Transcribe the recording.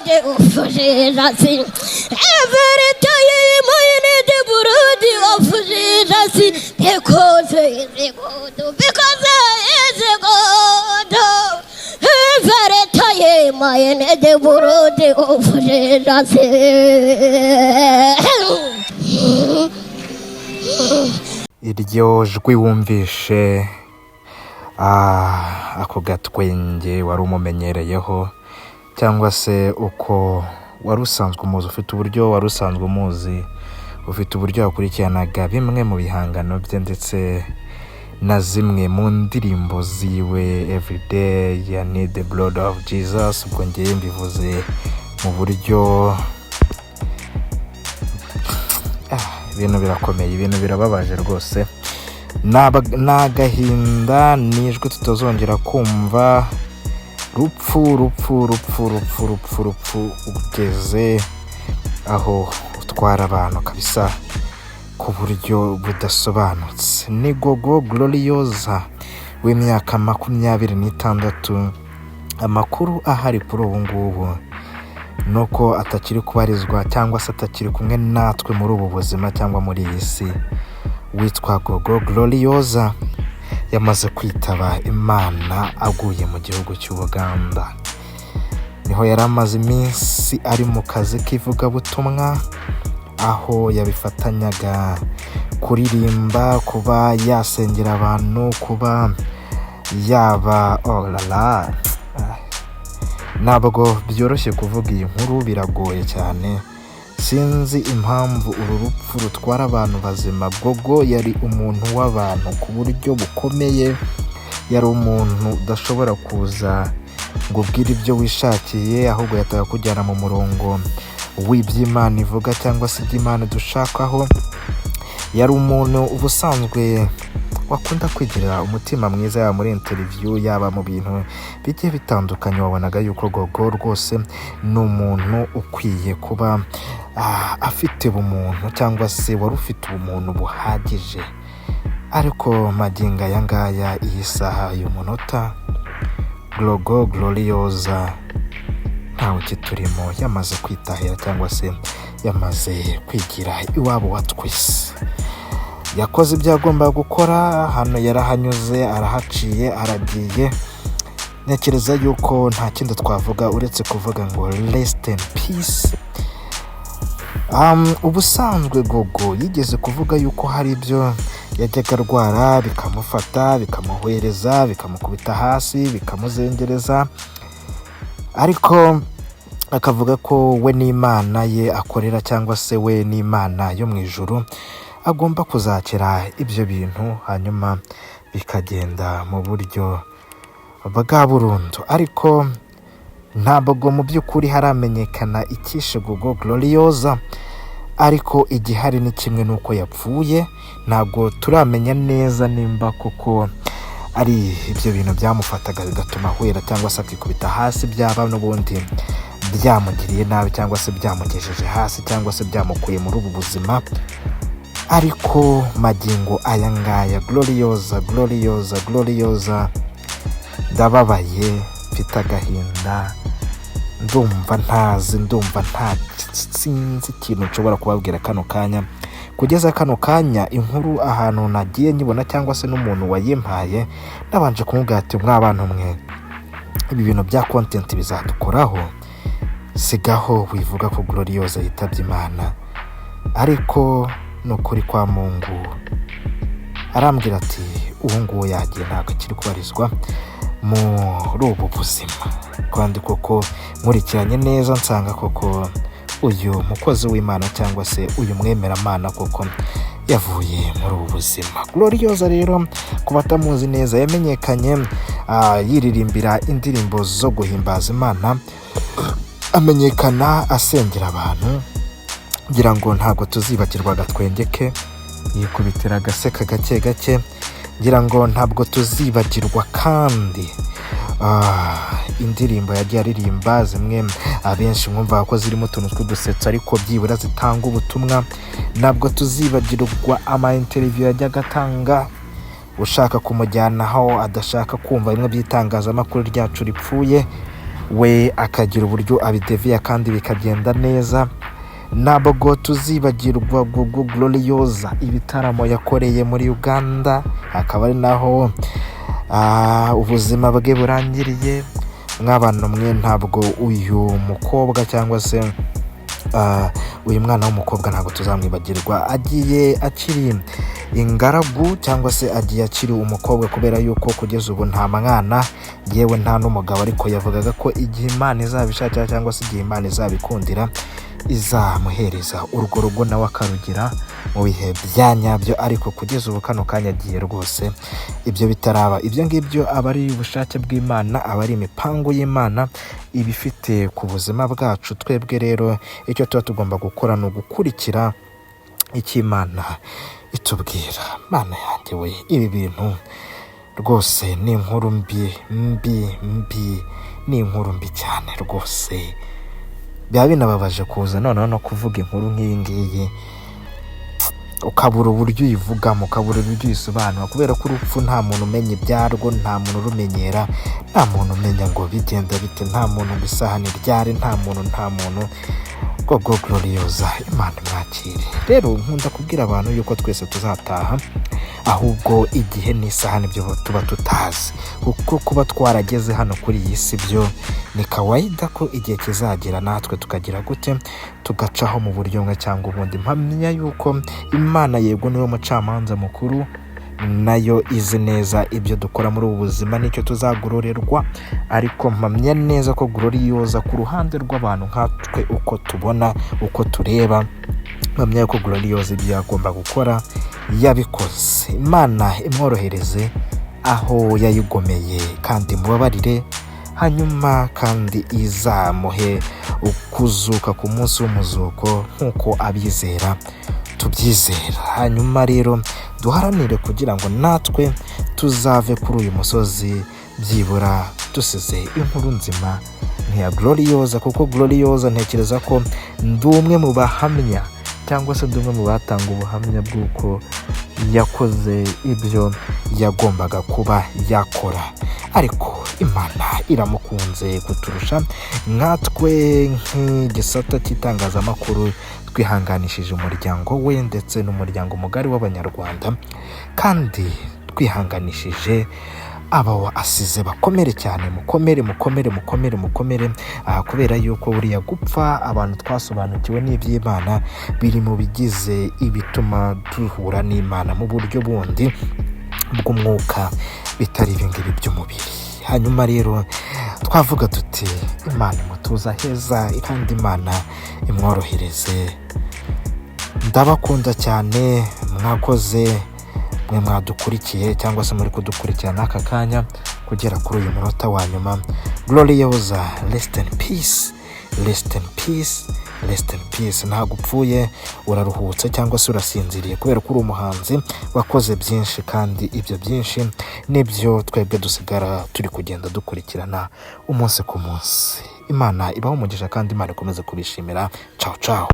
blood of Jesus. Every time I need the blood of Jesus, because He is good, because He is good. Every time I need the blood of Jesus. Iryo jwi wumvishe, ako gatwenge wari umumenyereyeho, cyangwa se uko wari usanzwe umuzi, ufite uburyo wari usanzwe umuzi, ufite uburyo wakurikiranaga bimwe mu bihangano bye ndetse na zimwe mu ndirimbo ziwe, "Everyday I need the blood of Jesus". Ubwo ngewe mbivuze mu buryo ibintu birakomeye, ibintu birababaje rwose. Ni agahinda, ni ijwi tutazongera kumva. Rupfu, rupfu, rupfu, rupfu, rupfu, rupfu, ugeze aho utwara abantu kabisa ku buryo budasobanutse. Ni Gogo Gloriosa w'imyaka 26. Amakuru ahari kuri ubu ngubu ni uko atakiri kubarizwa cyangwa se atakiri kumwe natwe muri ubu buzima cyangwa muri iyi si. Witwa Gogo Gloriosa yamaze kwitaba Imana, aguye mu gihugu cy'Ubuganda. Niho yari amaze iminsi ari mu kazi k'ivugabutumwa, aho yabifatanyaga kuririmba, kuba yasengera abantu, kuba yaba, oh la la. Ntabwo byoroshye kuvuga iyi nkuru, biragoye cyane. Sinzi impamvu uru rupfu rutwara abantu bazima. Gogo yari umuntu w'abantu ku buryo bukomeye, yari umuntu udashobora kuza ngo ubwire ibyo wishakiye, ahubwo yahitaga kujyana mu murongo w'iby'Imana ivuga cyangwa se iby'Imana dushakaho. Yari umuntu ubusanzwe wakunda kwigirira umutima mwiza, yaba muri interview, yaba mu bintu bigiye bitandukanye. Wabonaga yuko Gogo rwose ni umuntu ukwiye kuba afite ubumuntu, cyangwa se wari ufite ubumuntu buhagije. Ariko magingo aya ngaya, iyi saha, uyu munota, Gogo Gloriosa ntawe ukiturimo, yamaze kwitahira cyangwa se yamaze kwigira iwabo wa twese. Yakoze ibyo yagombaga gukora hano, yarahanyuze, arahaciye, aragiye. Ntekereza yuko nta kindi twavuga uretse kuvuga ngo "Rest in peace". Ubusanzwe Gogo yigeze kuvuga yuko hari ibyo yajyaga arwara bikamufata, bikamuhwereza, bikamukubita hasi, bikamuzengereza, ariko akavuga ko we n'Imana ye akorera, cyangwa se we n'Imana yo mu ijuru, agomba kuzakira ibyo bintu, hanyuma bikagenda mu buryo bwa burundu. Ariko ntabwo mu by'ukuri haramenyekana icyishe Gogo Gloriosa, ariko igihari ni kimwe n'uko yapfuye. Ntabwo turamenya neza nimba koko ari ibyo bintu byamufataga bigatuma ahwera cyangwa se akikubita hasi, byaba n'ubundi byamugiriye nabi, cyangwa se byamugejeje hasi, cyangwa se byamukuye muri ubu buzima. Ariko magingo aya ngaya, Gloriosa, Gloriosa, Gloriosa, ndababaye, mfite agahinda, ndumva ntazi, ndumva nta, sinzi ikintu nshobora kubabwira kano kanya. Kugeza kano kanya, inkuru ahantu nagiye nyibona cyangwa se n'umuntu wayimpaye, nabanje kumubwira ati: "Mwa mwe, ibi bintu bya content bizadukoraho, sigaho wivuga ko Gloriosa yitabye Imana." Ariko ni ukuri kwa Mungu, arambwira ati: "Uwo nguwo yagiye, ntabwo akiri kubarizwa muri ubu buzima." Kandi koko nkurikiranye neza nsanga koko uyu mukozi w'Imana cyangwa se uyu mwemeramana koko yavuye muri ubu buzima. Gloriosa rero, ku batamuzi neza, yamenyekanye yiririmbira indirimbo zo guhimbaza Imana, amenyekana asengera abantu. Ngira ngo ntabwo tuzibagirwa agatwenge ke, yikubitira agaseka gake gake. Ngira ngo ntabwo tuzibagirwa kandi indirimbo yagiye aririmba, zimwe abenshi mwumva ko zirimo utuntu tw'udusetso ariko byibura zitanga ubutumwa. Ntabwo tuzibagirwa ama interview yajyaga atanga, ushaka kumujyana aho adashaka kumva bimwe by'itangazamakuru ryacu ripfuye. We akagira uburyo abideviya kandi bikagenda neza. Ntabwo tuzibagirwa Gogo Gloriosa, ibitaramo yakoreye muri Uganda, akaba ari naho ubuzima bwe burangiriye. Mw'abantu mwe, ntabwo uyu mukobwa cyangwa se uyu mwana w'umukobwa ntabwo tuzamwibagirwa. Agiye akiri ingaragu cyangwa se agiye akiri umukobwa, kubera yuko kugeza ubu nta mwana, yewe nta n'umugabo, ariko yavugaga ko igihe Imana izabishakira cyangwa se igihe Imana izabikundira izamuhereza urwo rugo nawe akarugira mu bihe bya nyabyo. Ariko kugeza ubu kano kanya agiye rwose ibyo bitaraba. Ibyo ngibyo aba ari ubushake bw'Imana, aba ari imipangu y'Imana iba ifite ku buzima bwacu. Twebwe rero icyo tuba tugomba gukora ni ugukurikira icyo Imana itubwira. Mana yanjye we, ibi bintu rwose ni inkuru mbi mbi mbi, ni inkuru mbi cyane rwose. Biba binababaje kuza noneho no kuvuga inkuru nk'iyi ngiyi, ukabura uburyo uyivugamo, ukabura uburyo uyisobanura, kubera ko urupfu nta muntu umenya ibyarwo, nta muntu urumenyera, nta muntu umenya ngo bigenda bite, nta muntu ngo isaha ni ryari, nta muntu, nta muntu. Gogo Gloriosa, Imana imwakire. Rero nkunda kubwira abantu yuko twese tuzataha, ahubwo igihe n'isaha nibyo tuba tutazi, kuko kuba twarageze hano kuri iyi si byo ni kawaida ko igihe kizagera natwe tukagira gute, tugacaho mu buryo bumwe cyangwa ubundi. Mpamya yuko Imana, yego, niwe mucamanza mukuru, nayo izi neza ibyo dukora muri ubu buzima n'icyo tuzagororerwa. Ariko mpamya neza ko Gloriosa, ku ruhande rw'abantu nkatwe uko tubona, uko tureba, mpamya ko Gloriosa ibyo yagomba gukora yabikoze. Imana imworohereze aho yayigomeye kandi mubabarire, hanyuma kandi izamuhe kuzuka ku munsi w'umuzuko nk'uko abizera tubyizera. Hanyuma rero duharanire kugira ngo natwe tuzave kuri uyu musozi byibura dusize inkuru nzima nk'iya Gloriosa, kuko Gloriosa ntekereza ko ndi umwe mu bahamya cyangwa se ndi umwe mu batanga ubuhamya bw'uko yakoze ibyo yagombaga kuba yakora, ariko Imana iramukunze kuturusha. Nkatwe nk'igisata cy'itangazamakuru twihanganishije umuryango we ndetse n'umuryango mugari w'Abanyarwanda, kandi twihanganishije abo asize. Bakomere cyane, mukomere, mukomere, mukomere, mukomere, kubera yuko buriya gupfa, abantu twasobanukiwe n'iby'Imana, biri mu bigize ibituma duhura n'Imana mu buryo bundi bw'umwuka, bitari ibingibi by'umubiri. Hanyuma rero twavuga tuti Imana imutuza heza kandi Imana imworohereze. Ndabakunda cyane, mwakoze mwe mwadukurikiye cyangwa se muri kudukurikirana aka kanya kugera kuri uyu munota wa nyuma. Gloriosa, rest in peace, rest in peace, rest in peace. Ntabwo upfuye, uraruhutse cyangwa se urasinziriye, kubera ko uri umuhanzi wakoze byinshi, kandi ibyo byinshi nibyo twebwe dusigara turi kugenda dukurikirana umunsi ku munsi. Imana ibaho umugisha kandi Imana ikomeze kubishimira. Ciao ciao.